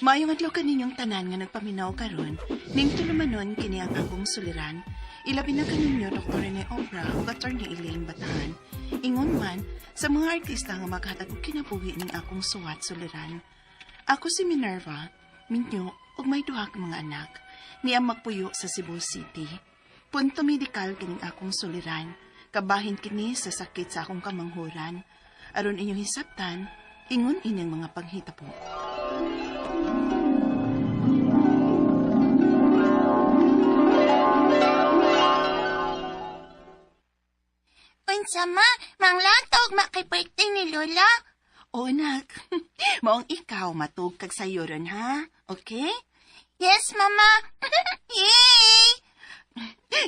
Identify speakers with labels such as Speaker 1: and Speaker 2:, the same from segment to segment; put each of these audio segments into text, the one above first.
Speaker 1: Maayong adlaw kaninyong tanan nga nagpaminaw karon, ning tulumanon kini ang akong suliran. Ilabi na kaninyo Dr. Rene Obra ug Attorney Elaine Batahan. Ingon man sa mga artista nga maghatag og kinabuhi ning akong suwat suliran. Ako si Minerva, minyo ug may duha ka mga anak. Niya magpuyo sa Cebu City. Punto medikal kining akong suliran. Kabahin kini sa sakit sa akong kamanghuran. Aron inyong hisabtan, ingon inyong mga panghitabo.
Speaker 2: Unsa ma, manglatog makipwerte ni Lola.
Speaker 1: Oo, anak. Maong ikaw matug kag sayuron, ha? Okay?
Speaker 2: Yes, mama. Yay!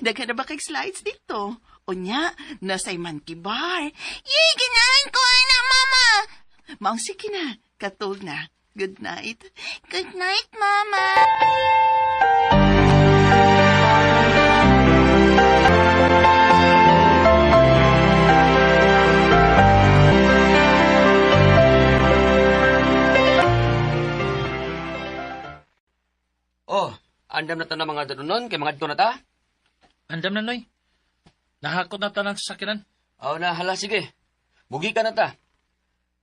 Speaker 1: Daghan na ba kag slides dito? Unya, nasa'y monkey bar.
Speaker 2: Yay, ganahan ko na, mama.
Speaker 1: Maong sige na, katulog na. Good night.
Speaker 2: Good night, mama.
Speaker 3: Oh, andam na ta na mga dadunon kay mga adto na ta.
Speaker 4: Andam na, Noy. Nahakot na tanan sa sakinan.
Speaker 3: Aw na hala sige. Mugi ka na ta.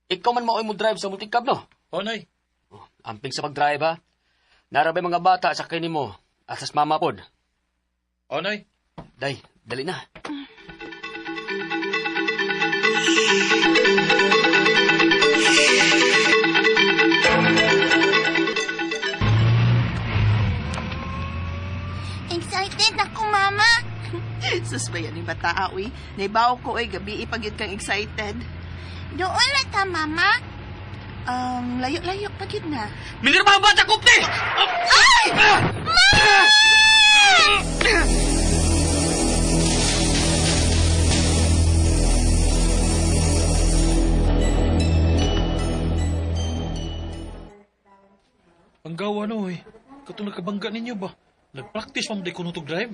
Speaker 3: Ikaw man maoy mo drive sa multicab no.
Speaker 4: O, Noy.
Speaker 3: Oh, amping sa pag-drive ha. Narabay mga bata sa kini mo at sa mama pod.
Speaker 4: O, Noy.
Speaker 3: Day, dali na.
Speaker 2: Excited ako, mama.
Speaker 1: Sus ba yan ni bata, uy? Naibaw ko, uy, gabi ipagyud kang excited.
Speaker 2: Doon na ta, mama.
Speaker 1: Layo-layo pagyud na.
Speaker 3: Minerva bata kupte!
Speaker 1: Ay!
Speaker 4: Ang gawa, Noy. Katong nagkabangga ninyo ba? Nag-practice pa mo di ko nutog drive.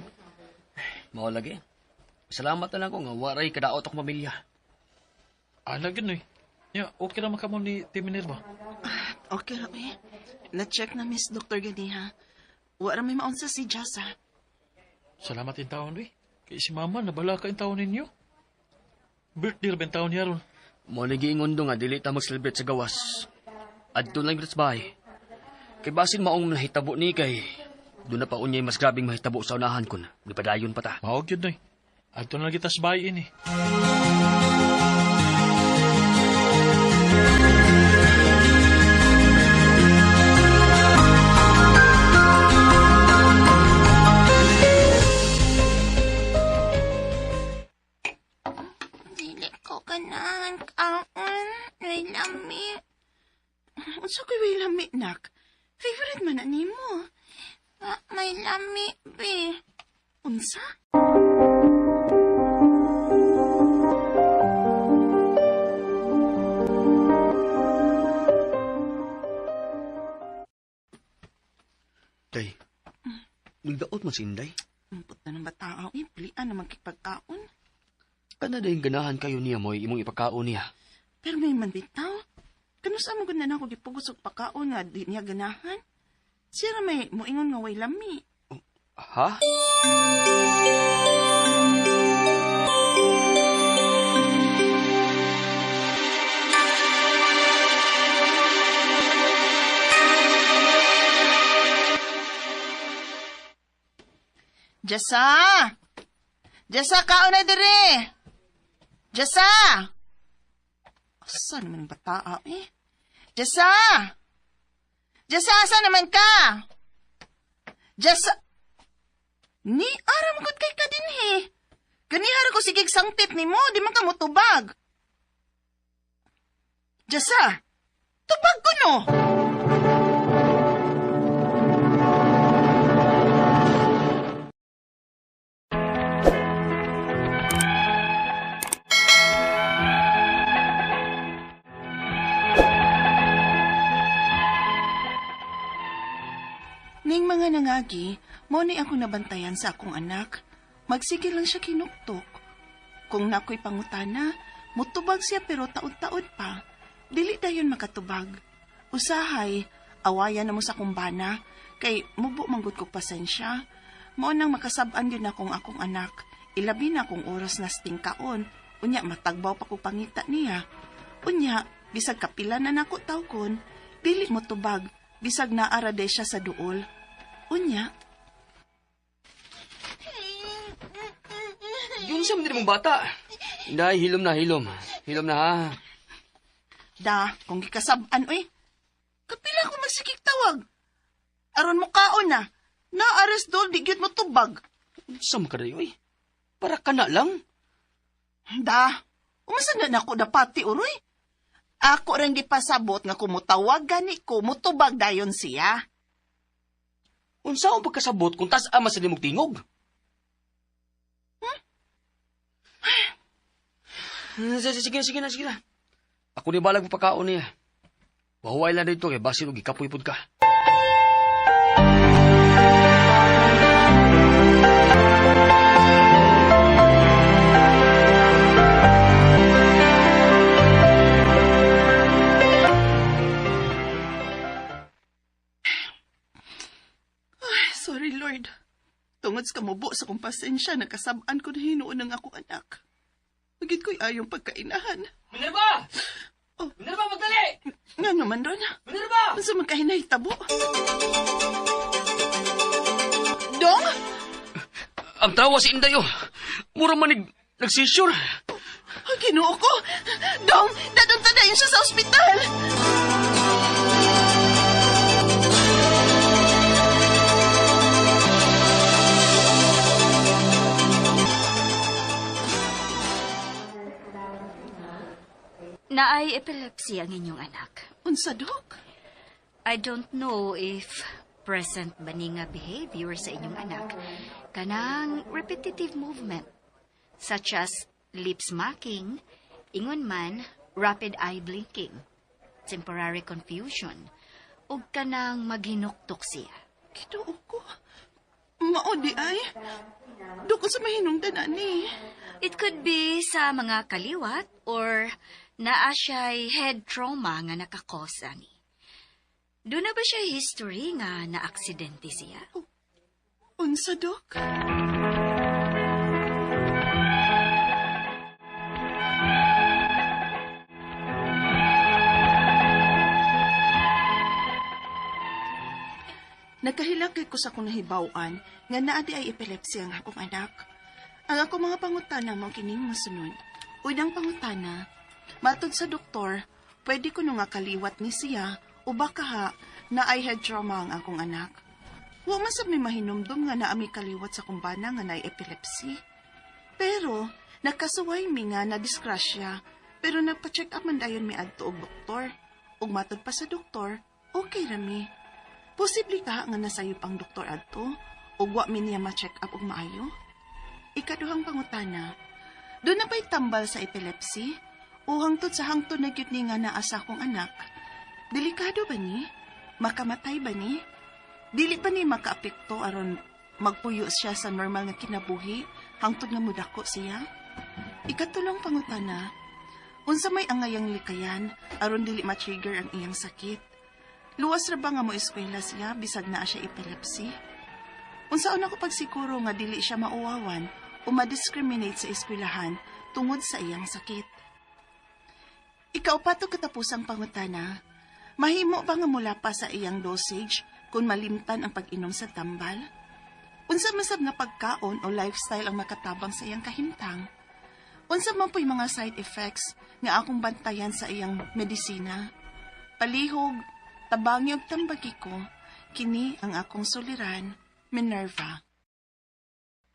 Speaker 3: Mao lagi. Salamat na lang ko nga waray kadaot akong pamilya.
Speaker 4: Ala, gud, Noy. Ya, okay naman ka mo ni Tim Minerva.
Speaker 1: Okay ra, uy. Na-check na Miss Dr. Ganiha. Wala may maunsa si Jessa.
Speaker 4: Salamat in taon, Noy. Kay si mama, nabala ka in taon ninyo. Birthday ra ba in taon niya ron?
Speaker 3: Mo ni giingon do nga dili ta mag-celebrate sa gawas. Adto lang gyud sa bahay. Kay basin maong nahitabo ni kay doon na pa unyay mas grabing mahitabo sa unahan kun gipadayon pa ta.
Speaker 4: Maog yun, Noy. Adto na lang kita sa bahay ini.
Speaker 2: Dili ko ganahan kaon. May lami.
Speaker 1: Unsa ko'y way lami, nak? Favorite man na nimo.
Speaker 2: Wa may lami, be.
Speaker 1: Unsa?
Speaker 3: Day. Nagdaot man si Inday.
Speaker 1: Umpot na ng bata, uy. Pilian na magkipagkaon.
Speaker 3: Kana dayong ganahan kayo niya mo'y imong ipakaon niya.
Speaker 1: Pero may man bitaw. Kano sa mo na ako gipugos og pakaon nga di niya ganahan? Siya ra may moingon nga way lami.
Speaker 3: Ha?
Speaker 1: Jessa! Jessa, kaon na dire! Jessa! Asa naman ang bata, eh? Jessa! Jessa, asa naman ka? Jessa! Ni, aram gud kay ka din, he. Ganihara ko sigig sangpit ni mo, di man ka mutubag. Jessa! Tubag ko no! Ning mga nangagi, mo ni ako nabantayan sa akong anak. Magsige lang siya kinuktok. Kung nako'y pangutana, mutubag siya pero taod-taod pa. Dili dayon makatubag. Usahay, Awayan na mo sa kumbana, kay mubo manggod kog pasensya. Mao nang makasab-an yun akong akong anak. Ilabi na akong oras na stingkaon. Unya, matagbaw pa ko pangita niya. Unya, bisag kapila na nako tawgon, dili mo tubag, bisag naara day siya sa duol. Unya,
Speaker 3: Yun sa mong bata. Inday, hilom na, hilom. Hilom na ha.
Speaker 1: Da, kung gikasab-an, oy. Kapila ko magsikik tawag. Aron mo kaon na. Naares dol, di gyud mo tubag.
Speaker 3: Unsa man ka dayo, oy? Para ka na lang.
Speaker 1: Da, umasa na nako dapati, uroy. Ako rin gipasabot nga kumutawag gani ko, mutubag dayon siya.
Speaker 3: Unsa ang pagkasabot kung tas ama sa limog tingog? Hmm? Sige, sige, sige na, sige na. Ako ni balag pakaon niya. Bahuway lang dito kay basin og gikapoy pud ka.
Speaker 1: Ay, sorry, Lord. Tungod sa kamubo sa kong pasensya, nakasab-an ko na hinuon ang akong anak. Pagit ko'y ayong pagkainahan.
Speaker 3: Minerva!
Speaker 1: Oh.
Speaker 3: Minerva, magdali!
Speaker 1: Nga naman ron.
Speaker 3: Minerva!
Speaker 1: Unsa man kahinahitabo? Dong?
Speaker 3: Ang tawa si Inday, oh. Mura manig nag-seizure.
Speaker 1: Ang Ginoo ko! Dong, dadunta na yun siya sa ospital!
Speaker 5: Naay epilepsy ang inyong anak.
Speaker 1: Unsa, Dok?
Speaker 5: I don't know if present ba ni nga behavior sa inyong anak kanang repetitive movement such as lip smacking, ingon man rapid eye blinking, temporary confusion, ug kanang maghinuktok siya.
Speaker 1: Ginoo ko. Mao di ay. Dok, sa mahinungdan ani.
Speaker 5: It could be sa mga kaliwat or naa siya'y head trauma nga nakakos ani. Doon na ba siya history nga naaksidente siya?
Speaker 1: Unsa, Dok? Nagkahilakay ko sa akong nahibaw-an nga naa di ay epilepsy ang akong anak. Ang akong mga pangutana mao kining mosunod. Unang pangutana, matod sa doktor, pwede ko no nga kaliwat ni siya o baka ha na ay head trauma ang akong anak. Wa man sab may mahinumdum nga naa mi kaliwat sa kumbana nga naay epilepsy. Pero nakasuway mi nga na disgrasya, pero nagpa-check up man dayon mi adto og doktor. Ug matod pa sa doktor, okay ra mi. Posible ka nga nasayop ang doktor adto ug wa mi niya ma-check up og maayo? Ikaduhang pangutana, doon na ba'y tambal sa epilepsy? O hangtod sa hangtod na gyud ni nga naa sa akong anak? Delikado ba ni? Makamatay ba ni? Dili ba ni makaapekto aron magpuyo siya sa normal nga kinabuhi hangtod nga mudako siya? Ikatulong pangutana, unsa may angayang likayan aron dili ma-trigger ang iyang sakit? Luwas ra ba nga mo eskwela siya bisag naa siya epilepsy? Unsaon ako pagsiguro nga dili siya mauwawan o ma-discriminate sa eskwelahan tungod sa iyang sakit? Ikaw pa to katapusang pangutana. Mahimo ba nga mula pa sa iyang dosage kung malimtan ang pag-inom sa tambal? Unsa man sab nga pagkaon o lifestyle ang makatabang sa iyang kahimtang? Unsa man po'y mga side effects nga akong bantayan sa iyang medisina? Palihog, tabangi og tambagi ko, kini ang akong suliran, Minerva.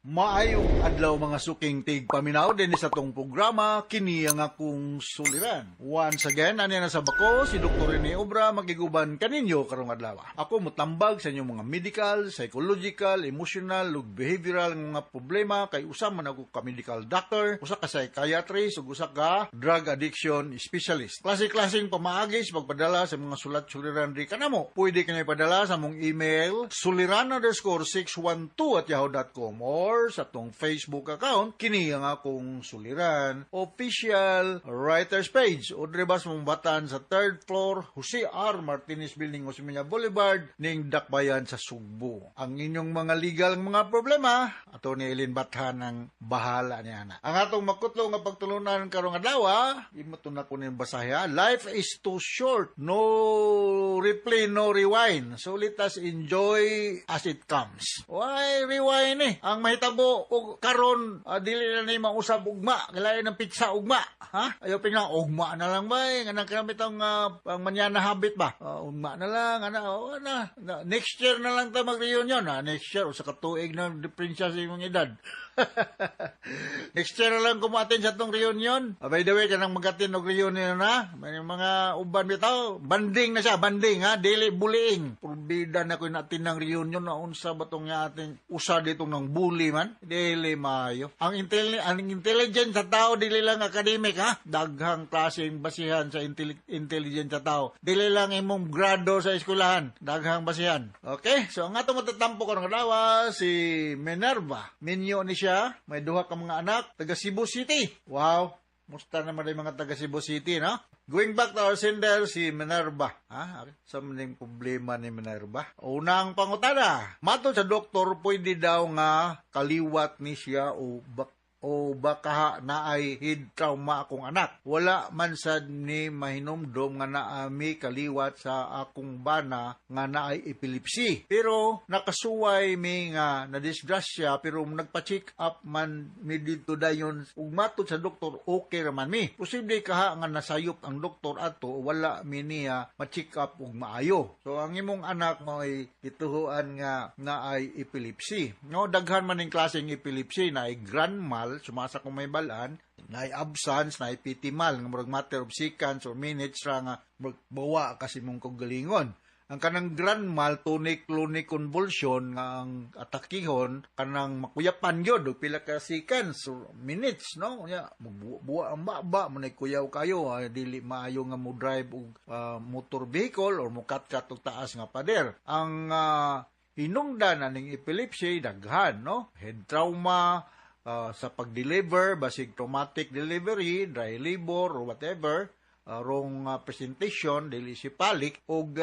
Speaker 6: Maayong adlaw mga suking tigpaminaw din sa tong programa kini ang akong suliran. Once again, ani na sa bako si Dr. Rene Obra magiguban kaninyo karong adlaw. Ako motambag sa inyong mga medical, psychological, emotional ug behavioral nga mga problema kay usa man ako ka medical doctor, usa ka psychiatrist ug usa ka drug addiction specialist. Klase-klaseng pamaagi sa pagpadala sa mga sulat suliran di kanamo. Pwede kanyo ipadala sa mong email suliran_612@yahoo.com or Or sa atong Facebook account, kini ang akong suliran, official writers page. O diri sa batan sa third floor, Jose R. Martinez Building, Osmeña Boulevard, ning Dakbayan sa Sugbo. Ang inyong mga legal mga problema, ato ni Eileen Bathan ang bahala niya na. Ang atong makutlo nga pagtulunan karong adlaw, imo to na ko ning basahe, ha. Life is too short. No replay, no rewind. So let us enjoy as it comes. Why rewind eh? Ang mahitabo og karon dili na ni mausab ugma. Kailangan ng pizza ugma. Ha? Ayaw pinang ugma na lang ba eh. Nga nang itong ang mañana habit ba? Ugma na lang. Ana, oh, ana. Next year na lang ta mag-reunion. Ha? Next year, usa ka tuig na diferensya sa imong edad. Next year na lang kumatin sa atong reunion. By the way, kanang magatin og reunion na. May mga uban bitaw. Bonding na siya, bonding ha. Dili bullying. Purbida na ko natin ng reunion na unsa ba tong ating usa ditong ng bully man. Dili maayo. Ang intelligence sa tao dili lang academic ha. Daghang klaseng basihan sa intelligence sa tao. Dili lang imong grado sa eskwelahan. Daghang basihan. Okay? So ang atong matatampo karong adlaw si Minerva. Minyo ni siya, may duha ka mga anak, taga Cebu City. Wow. Musta naman yung mga taga Cebu City, no? Going back to our sender, si Minerva. Ha? Sa maning problema ni Minerva? Unang pangutana. Matod sa doktor, pwede daw nga kaliwat ni siya o baka naay head trauma akong anak. Wala man sad ni mahinumdom nga naami kaliwat sa akong bana nga naay epilepsy. Pero nakasuway mi nga nadisgrasya, pero nagpa-check up man mi dito dayon ug matod sa doktor okay ra man mi. Posible kaha nga nasayop ang doktor ato, wala mi niya ma-check up ug maayo. So ang imong anak mo'y gituhuan nga naay epilepsy. No, daghan man ning klaseng epilepsy, naay grand mal, sumasa kung may balaan, naay absence, naay petit mal, nga murag matter of seconds or minutes ra nga murag bawa kasi mong kaugalingon. Ang kanang grand mal, tonic clonic convulsion nga ang atakihon kanang makuyapan gyud og pila ka seconds or minutes, no? Unya magbuwa ang baba mo, kuyaw kayo, dili maayo nga mo drive og motor vehicle or mo kat-kat og taas nga pader. Ang hinungdan aning epilepsy daghan, no? Head trauma, sa pag-deliver, basig traumatic delivery, dry labor or whatever, wrong presentation, dili cephalic og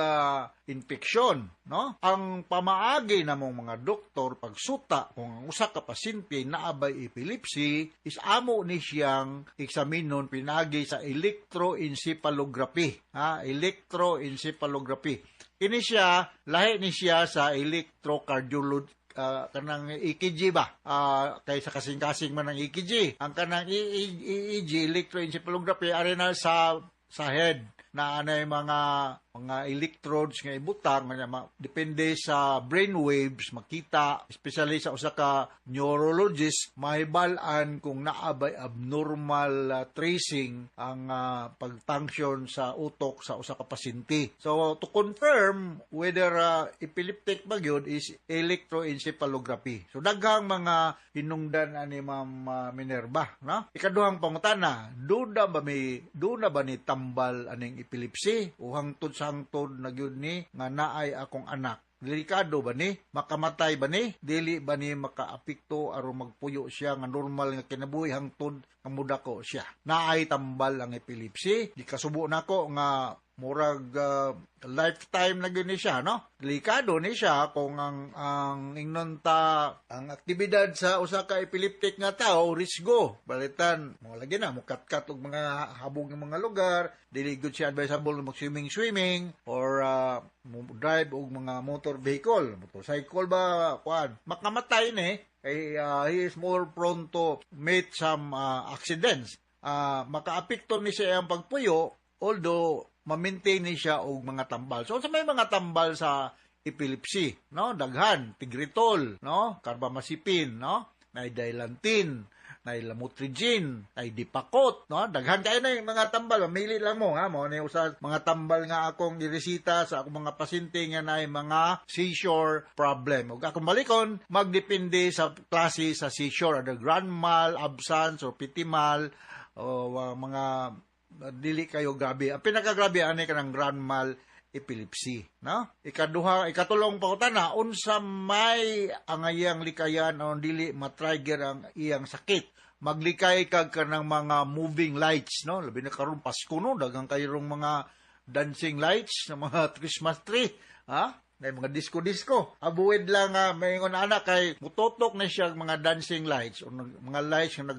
Speaker 6: infection, no? Ang pamaagi namong mga doktor pagsuta kung ang usa ka pasyente naa bay epilepsy is amo ni siyang eksaminon pinagi sa electroencephalography, ha? Electroencephalography. Kini siya, lahi ni siya sa electrocardiology, kanang EKG ba? Kay sa kasing-kasing man ang EKG. Ang kanang EEG, electroencephalography, ari na sa head na anay mga electrodes nga ibutang nga depende sa brain waves makita, especially sa usa ka neurologist, mahibal-an kung naa bay abnormal tracing ang pag-function sa utok sa usa ka pasyente. So to confirm whether epileptic ba gyud is electroencephalography. So daghang mga hinungdan ani Ma'am Minerva, no? Ikaduhang pangutana, duna ba ni tambal aning epilepsy o hangtod sa hangtod na gyud ni nga naay akong anak? Delikado ba ni? Makamatay ba ni? Dili ba ni makaapekto aron magpuyo siya nga normal nga kinabuhi hangtod nga mudako siya? Naay tambal ang epilepsy? Di kasubo nako nga murag lifetime na gyud ni siya, no? Delikado ni siya kung ang ingnon ta ang aktibidad sa usa ka epileptic nga tao risgo. Balitan, mo lagi na mukatkat og mga habog ng mga lugar, dili gud siya advisable mag swimming swimming or mo drive og mga motor vehicle, motorcycle ba kuan. Makamatay ni kay he is more prone to meet some accidents. Makaapekto ni siya ang pagpuyo, although ma-maintain ni siya og mga tambal. So sa may mga tambal sa epilepsy, no? Daghan, Tegretol, no? Carbamazepine, no? Nay Dilantin, nay Lamotrigine, nay Depakote, no? Daghan kayo na yung mga tambal, mamili lang mo, ha? Mo ni usa mga tambal nga akong iresita sa akong mga pasyente nga naay mga seizure problem. Ug akong balikon, magdepende sa klase sa seizure, either grand mal, absence or petit mal o mga dili kayo grabe. Ang pinakagrabe ani kanang grand mal epilepsy, no? Ikaduha, ikatulong pangutana, unsa may ang iyang likayan o dili matrigger ang iyang sakit? Maglikay kag kanang mga moving lights, no? Labi na karon Pasko, no, daghang kayong mga dancing lights sa mga Christmas tree, ha? May mga disco-disco. Abuid lang nga may anak kay mututok na siya mga dancing lights o mga lights nga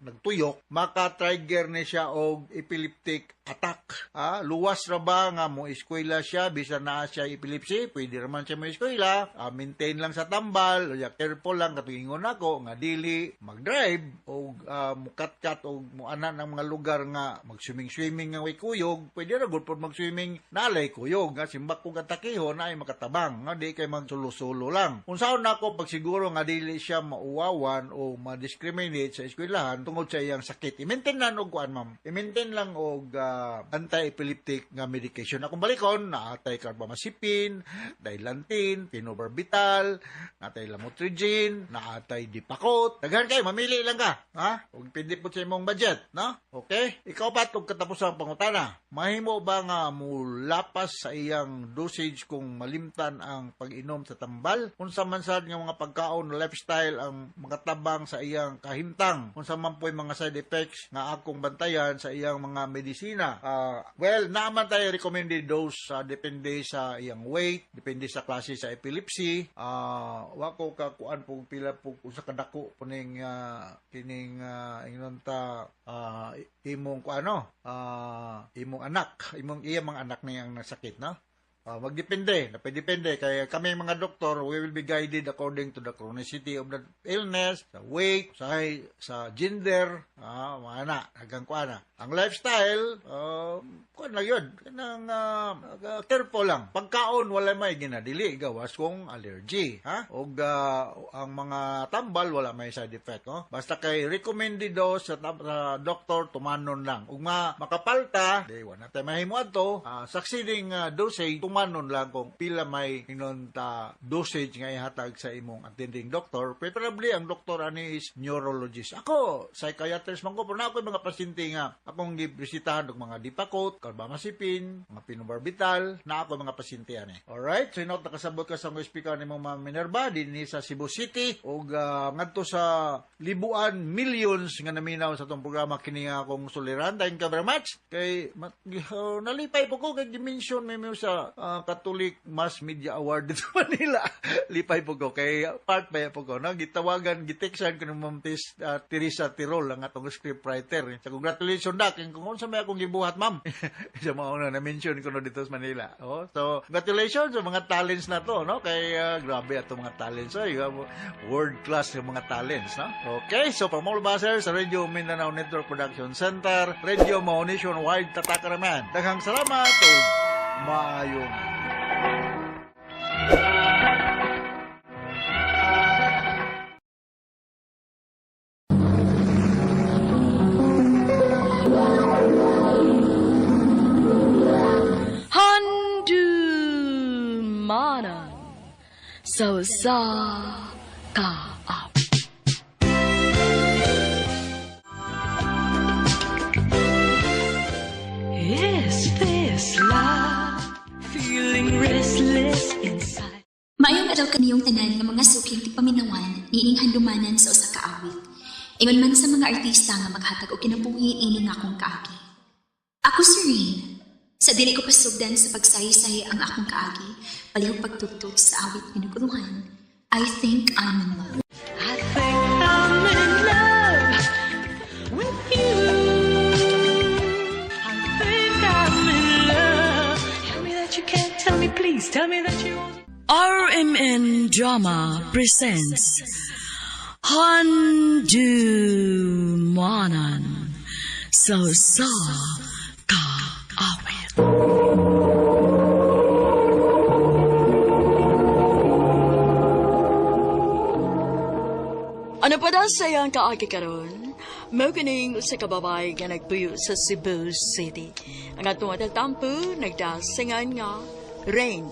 Speaker 6: nagtuyok, maka-trigger ni siya og epileptic attack. Ha? Luwas ra ba nga mo eskwela siya bisan naa siya epilepsy, pwede ra man siya mo eskwela, maintain lang sa tambal, o careful lang katuingon nako nga dili mag-drive o mukatkat o muana ng mga lugar nga mag-swimming-swimming nga way kuyog, pwede ra gud pod mag-swimming nalay kuyog nga simbak kog atakihon ay makatabang, nga di kay magsulo-sulo lang. Unsaon nako pagsiguro nga dili siya mauwawan o ma-discriminate sa eskwelahan tungod sa iyang sakit. I-maintain lang og kuan, ma'am. I-maintain lang og anti-epileptic nga medication. Akong balikon, naatay carbamazepine, Dilantin, phenobarbital, naatay lamotrigine, naatay Depakote. Daghan kay mamili lang ka, ha? Ug pindi po sa imong budget, no? Okay? Ikaw pa og katapusang pangutana. Mahimo ba nga mulapas sa iyang dosage kung malimtan ang pag-inom sa tambal? Unsa man sad nga mga pagkaon o lifestyle ang makatabang sa iyang kahimtang? Unsa man po'y mga side effects nga akong bantayan sa iyang mga medisina? Well, naaman tayo recommended dose, depende sa iyang weight, depende sa klase sa epilepsy. Wa ko kakuan po pila po usa ka dako puning kining ingnon ta imong kuano, imong anak, imong iya mga anak niyang nasakit, no? Magdepende, napedepende kay kami mga doktor, we will be guided according to the chronicity of the illness, sa weight, sa gender, mga na, hanggang kuan na. Ang lifestyle, kuan lang yun, kanang careful lang. Pagkaon wala may ginadili gawas kung allergy, ha? Og ang mga tambal wala may side effect, no? Basta kay recommended dose sa doktor, tumanon lang. Ug makapalta, di wala tay mahimo adto, succeeding dosage tumanon lang kung pila may inon ta dosage nga ihatag sa imong attending doctor. Preferably ang doktor ani is neurologist. Ako, psychiatrist man ko, pero na ako mga pasyente nga akong gibisitahan og mga Depakote, carbamazepine, mga phenobarbital, na ako mga pasyente ani. Alright, so inot nakasabot ka sa mga speaker ni mong Ma'am Minerva dinhi sa Cebu City og ngadto sa libuan millions nga naminaw sa atong programa kini nga akong suliran. Thank you very much. Kay nalipay po ko kay dimension may sa Catholic Mass Media Award dito Manila. Lipay po ko kay part pa po ko, no? Gitawagan, giteksan ko ni Ma'am Teresa Tirol ang atong scriptwriter. So congratulations dak kung unsa may akong gibuhat, ma'am. Sa mga una na mention ko no dito sa Manila. Oh, so congratulations sa mga talents na to, no? Kay grabe atong mga talents, oy, world class yung mga talents, no? Okay, so pamol baser sa Radio Mindanao Network Production Center, Radio Mao Nationwide, tatakaraman. Daghang salamat ug maayong
Speaker 7: Handumanan sa usa ka awit. Is this love? Feeling restless inside.
Speaker 8: Maayong adlaw kaniyong tanan nga mga suking tigpaminawan niining handumanan sa usa ka awit. Ingon man sa mga artista nga maghatag og kinabuhi ini nga akong kaagi. Ako si Rain. Sa dili ko pasugdan sa pagsaysay ang akong kaagi, palihog pagtugtog sa awit nga naguluhan, I Think I'm in Love.
Speaker 7: I think I'm in love with you. I think I'm in love. Tell me that you can't. Tell me please. Tell me that you won't. RMN Drama presents Handumanan sa usa ka awit. Ano pa daw sa iyang kaagi karon? Mao kining usa ka babae nga nagpuyo sa Cebu City. Ang atong tampo nagdasingan nga Rain.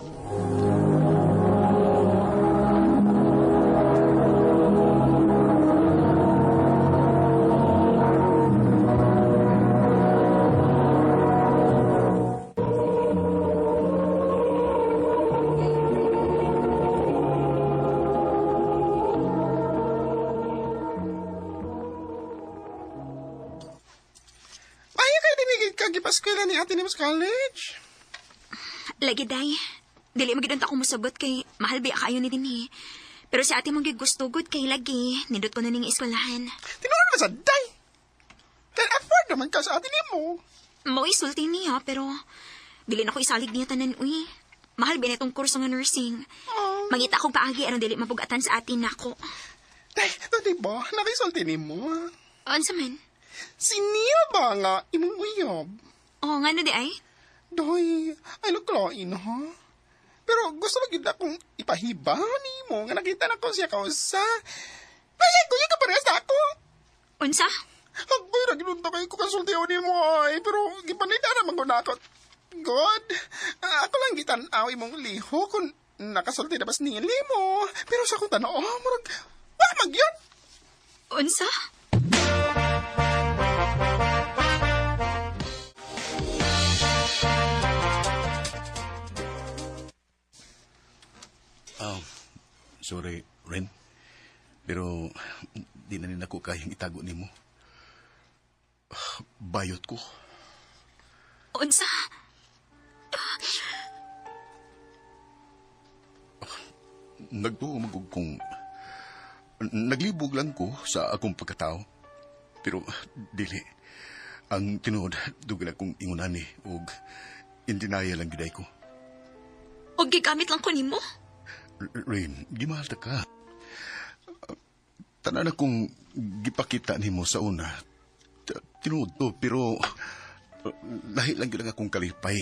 Speaker 9: Gipaskwela ni ate nimo sa college.
Speaker 2: Lagi, day. Dili magid unta ko musugot kay mahal biya kaayo ni dinhi. Pero si ate mong gusto gud kay lagi, nindot ko na ning eskwelahan.
Speaker 9: Tinuod ba sa day? Can afford naman ka sa ate nimo.
Speaker 2: Mao isulti niya pero dili na ko isalig niya tanan uy. Mahal ba itong kurso nga nursing.
Speaker 9: Oh.
Speaker 2: Mangita akong paagi aron dili mapugatan sa atin nako.
Speaker 9: Day, to di ba? Nakisulti nimo.
Speaker 2: Unsa man?
Speaker 9: Si Nia ba nga imong uyab?
Speaker 2: Oh, ngano di ay?
Speaker 9: Doy, ay luklain ha? Pero gusto lang yun akong ipahiba nimo nga nakita na ko siya kausa. Kasi kuya ka parehas na ako.
Speaker 2: Unsa?
Speaker 9: Agoy, lagi nun kayo ko kasultiyo nimo ay. Pero gipanita naman ko na ako. God, ako lang gitan-aw imong liho kung nakasulti na bas nili mo. Pero sa akong tanaw, murag, wa mag yun.
Speaker 2: Unsa?
Speaker 10: Oh, sorry, Ren. Pero di na rin ako kayang itago nimo. Bayot ko.
Speaker 2: Unsa?
Speaker 10: Nagtuo magug kung naglibog lang ko sa akong pagkatao. Pero dili. Ang tinuod, dugal akong ingunani og in denial lang gyud ko.
Speaker 2: Og gigamit lang ko nimo?
Speaker 10: Rain, gimahal ta ka. Tanan akong gipakita nimo sa una. Tinuod to, pero lahi lang gyud ang akong kalipay.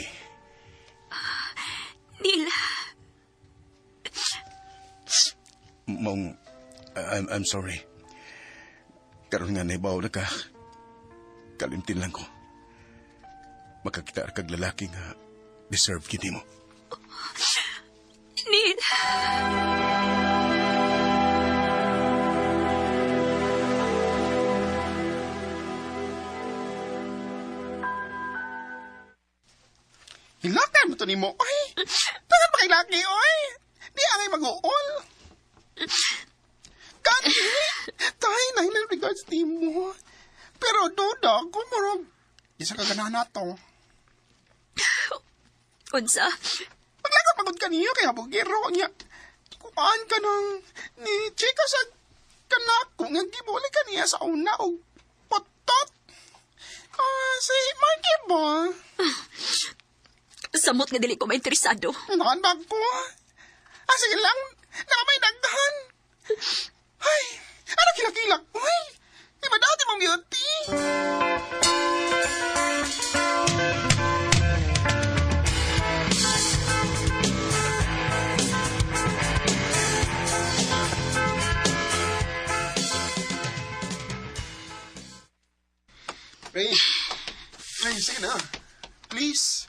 Speaker 2: Neil,
Speaker 10: Maong, I'm sorry. Karon nga naibaw na ka. Kalimtin lang ko. Makakita kag lalaki nga deserve kini mo.
Speaker 2: Neil.
Speaker 9: Hilakan mo to nimo, oy. Tagan pa kay laki, oy. Di angay mag-uol. Kani, tay, nahilang regards nimo. Pero duda ko, murag, isa ka ganahan na to.
Speaker 2: Unsa?
Speaker 9: Paglagot pagod ka niyo, kaya bugiro niya. Kuhaan ka ng ni Chico sa kanako nga gibuli ka niya sa una og potot. Si Marky ba?
Speaker 2: Samot nga dili ko mainteresado.
Speaker 9: Nakan ba ko? Sige lang. Nakamay daghan. Ay, ano kilakilak? Uy, iba dati mong beauty. Ray, Ray, sige na. Please.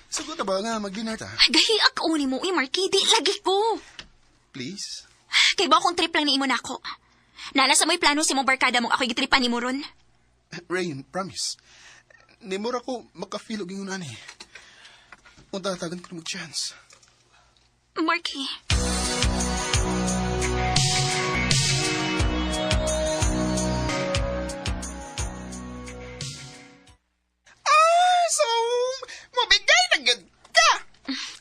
Speaker 9: Sagot na ba nga mag-dinner ta?
Speaker 2: Ay, gahi ako ni mo, uy, Marky. Di lagi ko.
Speaker 9: Please.
Speaker 2: Kay ba akong trip lang ni imo nako. Nala sa mo'y plano si mong barkada mong ako'y gitripan ni mo ron.
Speaker 9: Rain, promise. Nimura ko makafeel og ingon ani. Unta tagan ko mag chance.
Speaker 2: Marky.
Speaker 9: So, mabigay na gyud ka.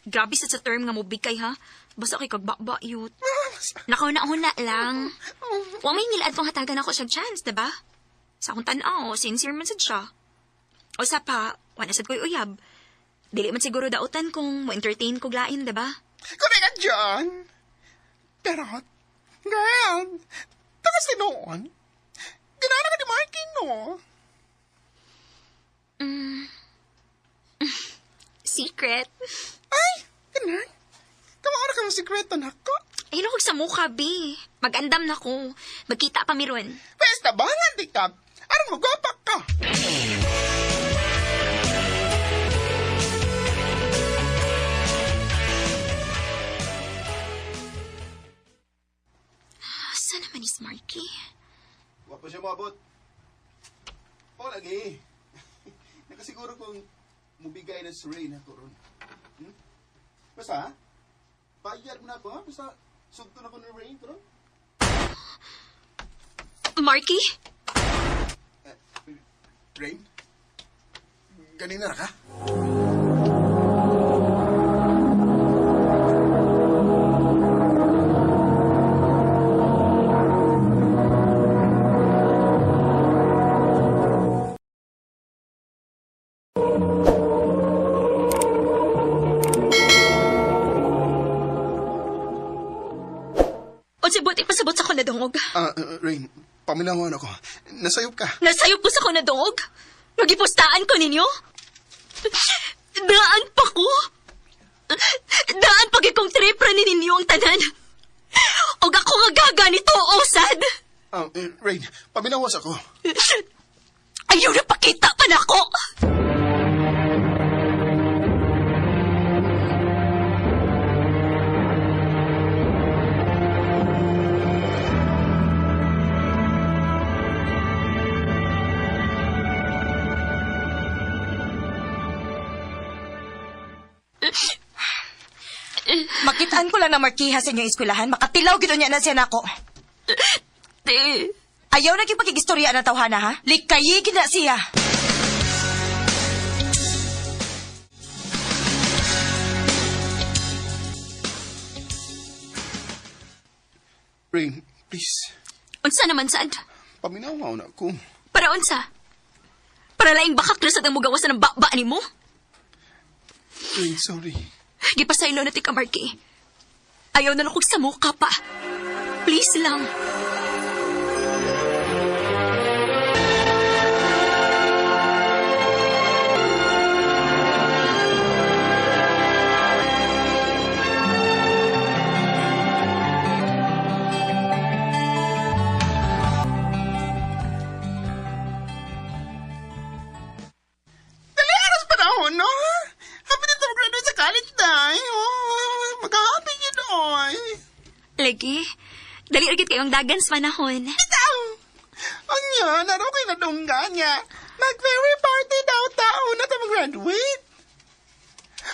Speaker 2: Grabe sa term nga mobigay ha. Basta kay kagbaba yut. Nakauna-una lang. Wa may ngilad kong hatagan ako siya chance, diba? Sa akong tan-aw, sincere man sad siya. O sa pa, wala sad ko'y uyab. Dili man siguro dautan kung mo-entertain ko lain, diba?
Speaker 9: Kundi ka dyan. Pero, girl, takas tinuon. Ganana ka ni Marky, no?
Speaker 2: Secret.
Speaker 9: Ay, ganun. Kamaura ka mo sikreto na ko.
Speaker 2: Ay, kog sa mukha, bi. Mag-andam na ko. Magkita pa miron.
Speaker 9: Pwesta ba nga, di ka? Anong magapak ka?
Speaker 2: Saan naman is Marky?
Speaker 9: Wa pa siya maabot. O, lagi. Nakasiguro kong mubigay na si Ray na ko ron. Basta, ha? Bayad mo na ako, ha? Basta, sugto na ko ni Rain, pero...
Speaker 2: Marky?
Speaker 9: Rain? Ganina ra ka?
Speaker 2: O si buti pasabot sa ko nadungog.
Speaker 9: Rain, paminawon ako. Nasayop ka.
Speaker 2: Nasayop ko sa ko nadungog? Magipustaan ko ninyo? Daan pa ko. Daan pa kong tripra ni ninyo ang tanan. Og ako nga gaganito, osad.
Speaker 9: Rain, paminawas ako.
Speaker 2: Ayaw na pakita pa na ako.
Speaker 11: Makitaan ko lang na markiha sa inyong eskwelahan. Makatilaw gid niya na siya nako.
Speaker 2: Te.
Speaker 11: Ayaw na pakigistorya ng tawhana, ha? Likayi gid na siya.
Speaker 9: Rain, please.
Speaker 2: Unsa naman sad?
Speaker 9: Paminaw na ako.
Speaker 2: Para unsa? Para laing bakak na sa tang mugawasan ng bakba nimo?
Speaker 9: Rain, sorry.
Speaker 2: Gipasaylo na ti ka, Marky. Ayaw na lang kong samuka pa. Please lang.
Speaker 9: Dali, aras panahon, no? Happy na ito mag-graduate sa college, day. Oh, mag-happy yun, oy.
Speaker 2: Lagi, dali agad kayong dagan sa panahon.
Speaker 9: Bitaw! Anya, naro kayo nadunggan niya. Mag-very party daw tao na ito mag-graduate.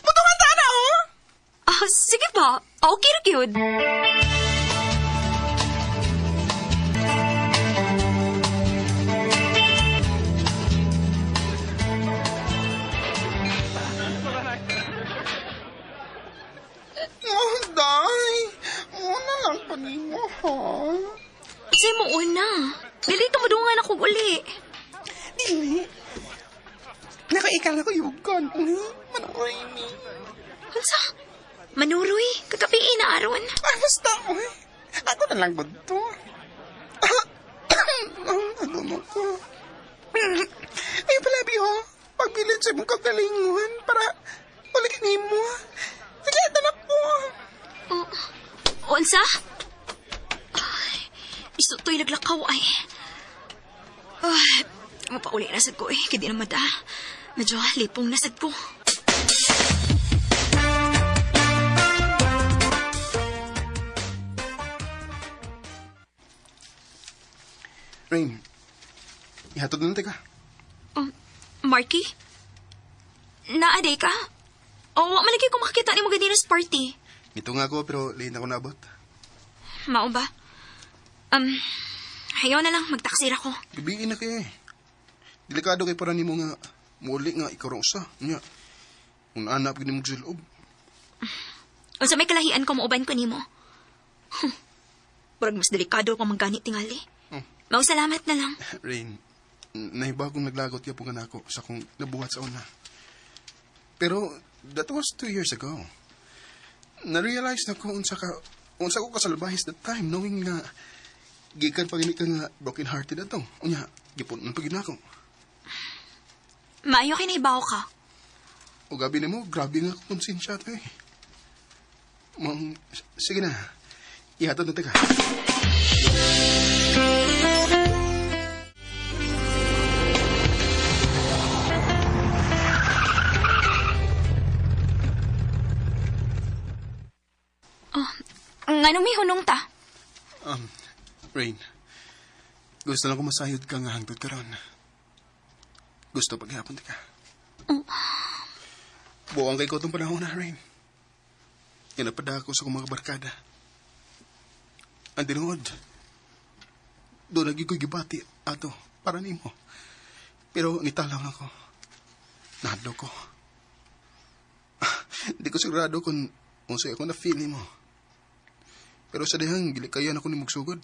Speaker 9: Mutungan ta na, oh!
Speaker 2: Oh, sige ba? Okay ra gyud.
Speaker 9: Oh, day. Una lang pa nimo, ha?
Speaker 2: Kasi mo una. Dili ka madungan ako uli.
Speaker 9: Dili. Nakaikal ako yugon. Manuroy mi.
Speaker 2: Unsa? Manuroy? Kagabi na aron.
Speaker 9: Ay, basta, oy. Ako na lang to. Ano mo ko? Ay, palabi, ho. Pagbilin sa imong kagalingon para ulikin nimo. Sige, tanap po.
Speaker 2: Oh, unsa? Ay, iso to'y naglakaw ay. Ay, mapauli na sad ko eh. Kaya di naman ta. Medyo lipong na sad ko.
Speaker 9: Rain, ihatod na ka.
Speaker 2: Oh, Marky? Naaday ka? Oh, wa malagi ko makakita ni mo ganina sa party.
Speaker 9: Nito nga ako, pero late na ako naabot.
Speaker 2: Mao ba? Ayaw na lang, magtaksir ako.
Speaker 9: Bibiin na kay. Delikado kay para nimo nga muli nga ikaw usa. Nya. Kung naanap gini mo silob.
Speaker 2: Unsa may kalahian ko mauban ko nimo. Murag mas delikado pa manggani tingali. Mau salamat na lang.
Speaker 9: Rain, nahibagong naglagot ya po nga nako sa kong nabuhat sa una. Pero that was 2 years ago. Na-realize na ko unsa ko kasalbahis that time knowing nga gikan pa gini ka nga broken hearted ato. Unya, gipon pa gid nako.
Speaker 2: Maayo kay nahibaw ka.
Speaker 9: O gabi nimo, grabe nga konsensya to eh. Mang, sige na. Ihatod na ka.
Speaker 2: Oh, nganong may hunong ta?
Speaker 9: Rain, gusto lang ko masayod ka nga hangtod karon. Gusto paghapon ka.
Speaker 2: Oh.
Speaker 9: Buang kay ko itong panahon na, Rain. Yan napada ako sa kong mga barkada. Ang tinuod, doon naging ko'y gibati ato para nimo. Pero nitalaw na ko. Nahadlok ko. Di ko sigurado kung unsay ako na feel nimo. Pero sa dihang gilikayan ako ni magsugod.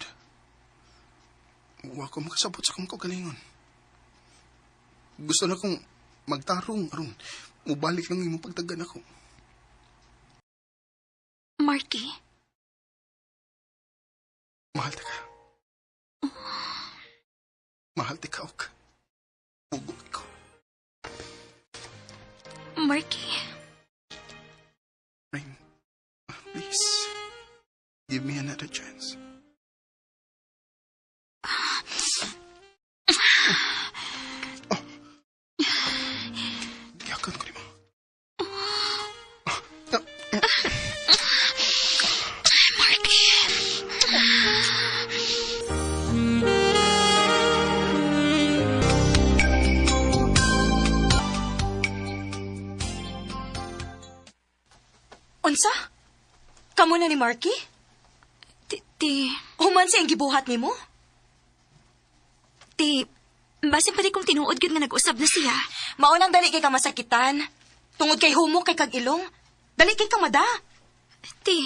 Speaker 9: Wa ko makasabot sa akong kaugalingon. Gusto na kong magtarong aron mubalik lang imong pagtagan ako.
Speaker 8: Marky,
Speaker 9: Mahal ta ka. Mahal ta ka, ok. Bugok ko.
Speaker 8: Marky,
Speaker 9: Rain, please, give me another chance. Oh. Giyakan ko nimo.
Speaker 8: Marky.
Speaker 11: Unsa? Kamo na ni Marky?
Speaker 2: Ti,
Speaker 11: Human sa gibuhat nimo?
Speaker 2: Ti, basin pa di kung tinuod gyud nga nag-usab na siya.
Speaker 11: Maunang dali kay ka masakitan. Tungod kay humok kay kag ilong. Dali kay ka mada.
Speaker 2: Ti,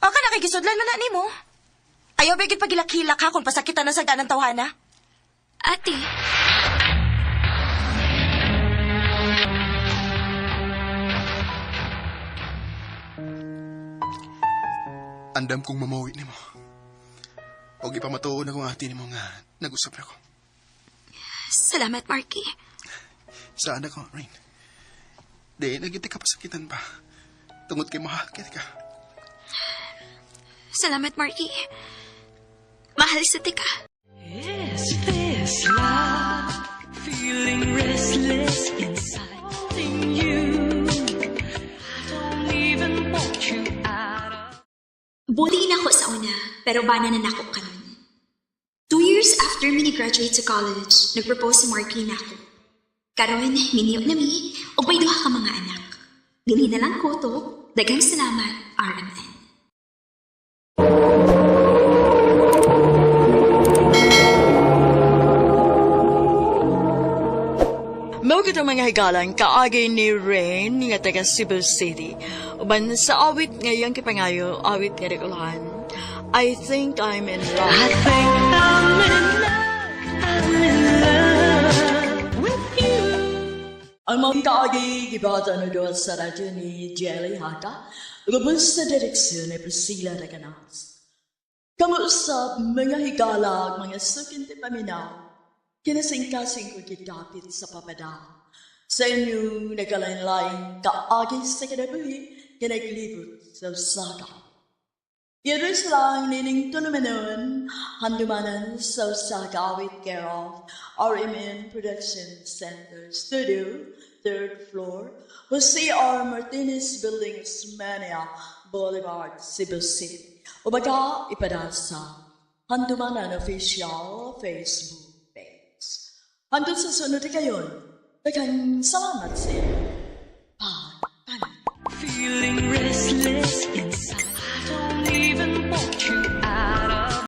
Speaker 11: Aka na kay gisudlan man na nimo. Ayaw ba gyud pagilak-hilak ha kung pasakitan na sa ganang tawhana?
Speaker 2: Ate.
Speaker 9: Andam kong mamawi nimo. Og ipamatuon akong ate nimo nga nag-usap na ko.
Speaker 8: Salamat, Marky.
Speaker 9: Saan ako, Rain? Di, nagiti ka pasakitan pa. Tungod kay mahal kita ka.
Speaker 8: Salamat, Marky. Mahal sa tika.
Speaker 7: Is this love? Feeling restless inside. Wanting you. I don't even want you out of.
Speaker 8: Bully na ako sa una, pero bana na nako karon. 2 years after mi ni-graduate sa college, nag-propose si Marky na ako. Karon, minyo na mi, ug may duha ka mga anak. Dili na lang ko to. Daghang salamat, RMN.
Speaker 7: Mao gid mga higalan kaagi ni Rain nga taga Cebu City. Uban sa awit nga iyang kipangayo, awit nga dikulan. I Think I'm in Love. I think I'm in love, I'm in love with you. Ang mga kaagi gibata na doon sa radyo ni Jelly Haka, lubos sa direksyon ni Priscilla Reganas. Kamuusap mga higala, mga suking paminaw, kinasingkasing ko gidapit sa papadang. Sa inyong nagkalain-laing kaagi sa kinabuhi, kinaglibot sa usaka. Iris lang nining tulumanon, handumanan sa Osaka awit care of RMN Production Center Studio, third floor, Jose R. Martinez Building, Osmeña Boulevard, Cebu City. O baka ipada sa Handumanan Official Facebook page. Hanggang sa sunod kayon, daghang salamat sa inyo.